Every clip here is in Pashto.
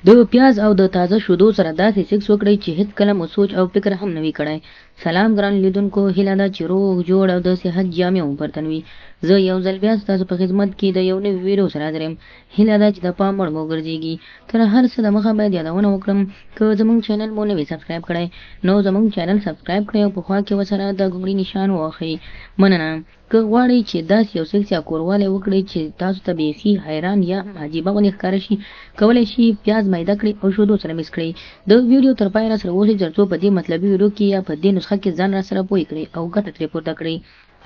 د پیاز او د تازه شودو سره داسې سکس وکړئ چې هیڅکله مو سوچ او فکر هم نه وي کړی. سلام ګرانو لیدونکو، هیله ده چې روغ جوړ او د صحت جامې مو پر تن وي. زه یو ځل بیا ستاسو په خدمت کې د یو نوي ویډیو سره حاضر یم. هیله ده چې د پام وړ مو وګرځیږي. تر هر څه د مخه باید یادونه وکړم، که زموږ چینل مو نه وي سبسکرایب کړی نو زموږ چینل سبسکرایب کړئ او په خوا کې ورسره د ګونګړي نشان ووهئ. مننه. که غواړئ چې داسې یو سکس یا کوروالی وکړئ چې تاسو ته بیخي حیران یا هم عجیبه غوندې ښکاره شي، کولای شي پیاز میده کړئ او شودو سره مکس کړئ. د ویډیو تر پایه راسره اوسئ ترڅو په دې مطلبي ویډیو کې یا په دې نسخه کې ځان راسره پوه کړئ او ګټه ترې پورته کړئ.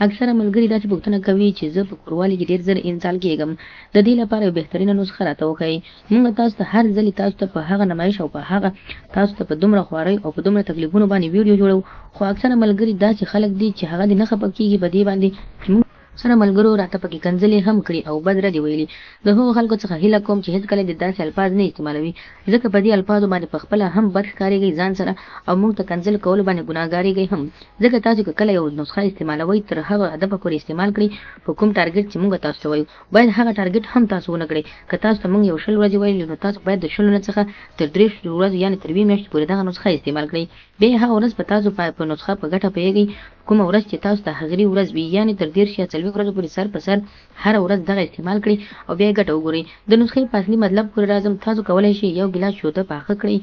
اکثره ملګري داسې پوښتنه کوي چې زه په کوروالي کې ډېر زر انسال کېږم، د دې لپاره یو بهترینه نسخه راته وښیئ. موږ تاسو ته هر ځلې تاسو ته په هغه نمایش او په هغه تاسو ته په دومره خوارۍ او په دومره تکلیفونو باندې ویډیو جوړوو، خو اکثره ملګري داسې خلک دي چې هغه دې نه خپه کېږي په دې باندې چې موږ سره ملګرو راته پکې کنځلې هم کړي او بد رد یې ویلي. د هغو خلکو څخه هیله کوم چې هېڅکله دې داسې الفاظ نه استعمالوي، ځکه په دې الفاظو باندې په خپله هم بد ښکارېږئ ځان سره او موږ ته کنځلو کولو باندې ګناهګارېږئ هم. ځکه تاسو که کله یو نسخه استعمالوئ تر هغه هدفه پورې استعمال کړئ په کوم ټارګټ چې موږ تاسو ته وایو باید هغه ټارګټ هم تاسو ونه کړئ. که تاسو ته موږ یو 20 ورځې ویلي نو تاسو باید د شلو نه څخه تر 30 ورځو یعنې تر یوې میاشتې پورې دغه نسخه استعمال کړئ. بیا یې هغه ورځ په تاسو په نسخه په ګټه پوهېږئ کومه ورځ چې تاسو ته حاضري ورځ وي یعنې تر 30 یا 40 ورځو پورې سر په سر هره ورځ دغه استعمال کړئ او بیا یې ګټه وګورئ. د نسخې په اصلي مطلب پورې راځم. تاسو کولای شئ یو ګیلاس شوده پاخه کړئ،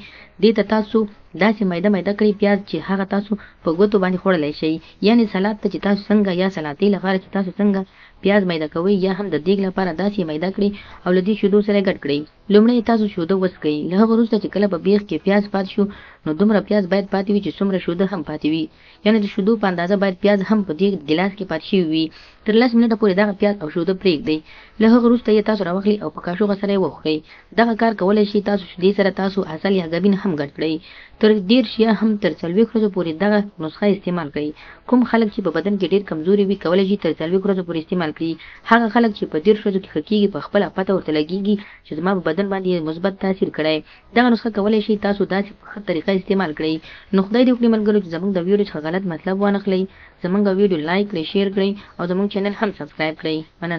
دې ته تاسو داسې میده میده کړئ پیاز چې هغه تاسو په ګوتو باندې خوړلی شئ، یعنې سلاد ته چې تاسو څنګه یا سلاتې لپاره چې تاسو څنګه پیاز میده کوئ یا هم د دیګ لپاره داسې یې میده کړئ او له دې شیدو سره یې ګډ کړئ. لومړی تاسو شوده وڅکئ، له هغه وروسته چې کله په بیخ کې پیاز پاتې شو نو دومره پیاز باید پاتې وي چې څومره شوده هم پاتې وي، یعنې د شودو په اندازه باید پیاز هم په دې ګیلاس کې پاتې شوي وي. تر 10 منټه پورې دغه پیاز او شوده پرېږدئ، له هغه وروسته یې تاسو راوخلئ او په کاشوغه سره یې وخورئ. دغه کار کولای شي تاسو شودې سره تاسو عسل یا ګبین هم ګډ کړئ. تر 30 یا هم تر 40 ورځو پورې دغه نسخه استعمال کړئ. کوم خلک چې په بدن کې ډېر کمزوري وي کولای شي تر 40 ورځو پورې استعمال کړي. هغه خلک چې په 30 ورځو کې ښه کېږي په خپله پته ورته لګېږي چې زما په بدن باندې یې مثبت تاثیر کړی. دغه نسخه کولای شئ تاسو داسې په ښه طریقه استعمال کړئ. نو خدای دې وکړي ملګرو چې زموږ د ویډیو څخه غلط مطلب وانخلئ. زموږ ویډیو لایک کړئ، شیر کړئ او زموږ چینل هم سبسکرایب کړئ. مننه.